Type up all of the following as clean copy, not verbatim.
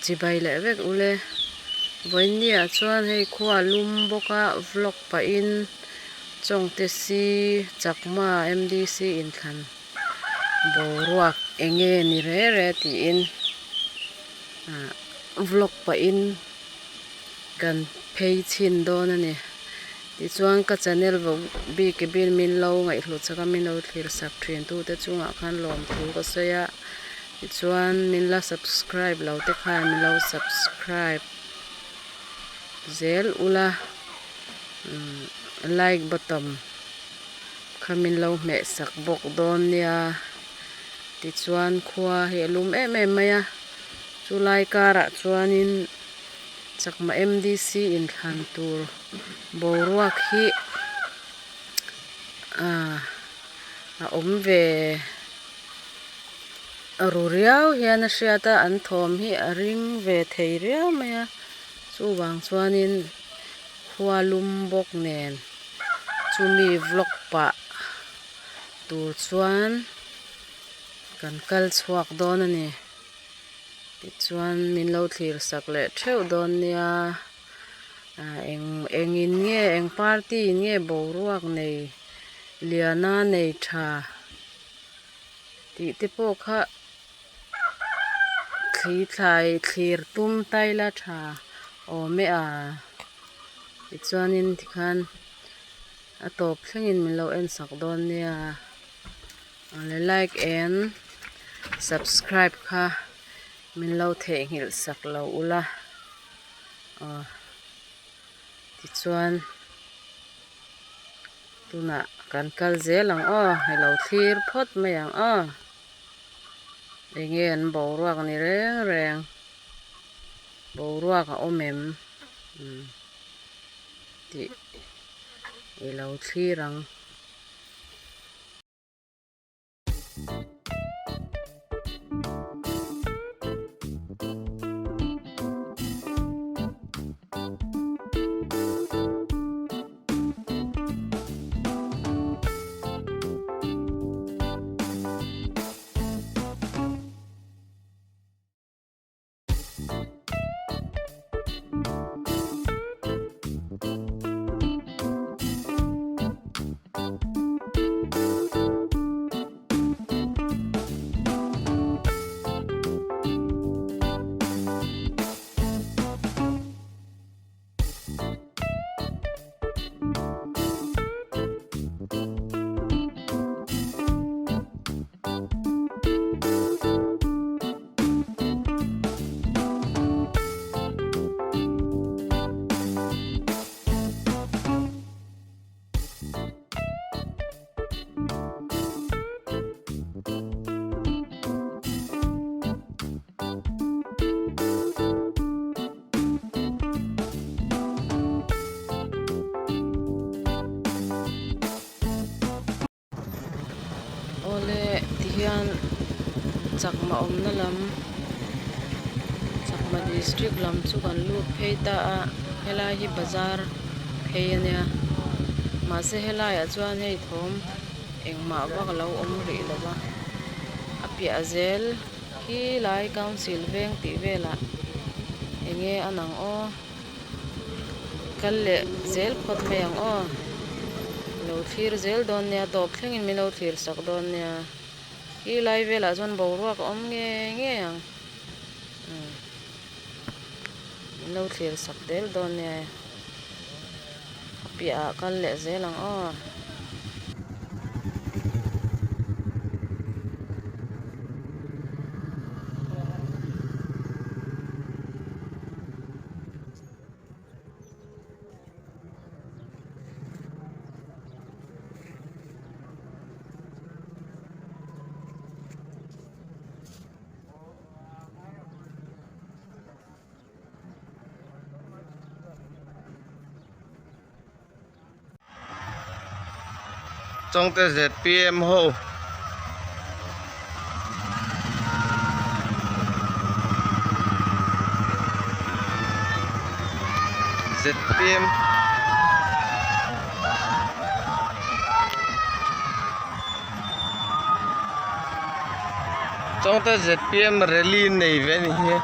Chibai leh vek ule. Vawiinniah chuan hei khua lum bawk a vlog pahin Chawngte si Chakma MDC inthlan boruak eng nge ni re re tiin vlog pahin kan phei chhin dawn a ni. Tichuan ka channel vawk bik i bil min lo ngaihhlut chak a min lo thlir sak thin tute chungah khan lawmthu ka sawi a. Tichuan min la subscribe lo te khan min lo subscribe zel ula like button kha min lo hmeh sak bawk dawn nia. Tichuan khua hi a lum em em mai a, chulai karah chuanin Chakma MDC inthlan tur boruak hi a awm ve. Ru riau hian a hriat a, an thawm hi a ring ve thei riau mai a, chuvang chuanin khua lum bawk nen chumi vlog pah tur chuan kan kal chhuak dawn a ni. Tichuan min lo thlir sak leh theuh dawn nia, eng engin nge eng party in nge boruak nei liana nei tha. Tih te pawh kha thli thlai thlir tum taila tha awm e a tichuanin tikhan a tawp thlengin min lo en sak dawn nia le like and subscribe kha min lo theihnghilh sak lo ula aw tichuan. Tunah kan kal zel ang aw, i lo thlir phawt mai ang aw. Enge an boruak ni reng reng, boruak a awm em tih i lo thlir ang. Awle tihian chakma awmna lam chakma district lam chu kan lut phei ta a helai hi bazar phei a nia mahse helaiah chuan hei thawm engmah vak a lo awm rih lo va a piah zel khi lai council veng tih velah eng nge a nang aw. Kal leh zel phawt mai ang aw. Lo thlir zel dawn nia, tawp thlengin min lo thlir sak dawn nia. Khi lai velah chuan boruak a awm ngei ngei ang. Umm min lo thlir sak zel dawn nia. A piahah kal leh zel ang aw. Chawngte zpm ho zpm Chawngte zpm rally nei ve a ni hi.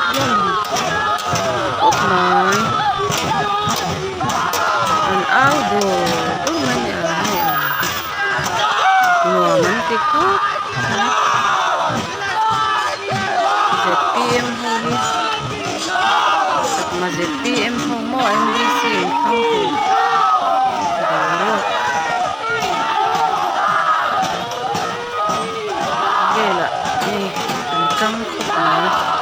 hlawm khawp mai an au dur dur mai a ni a hei a nuam an ti khawp mai zpm ho hi chakma zpm ho maw M_D_C in thlang tur boruak velah hei an tang khawp mai.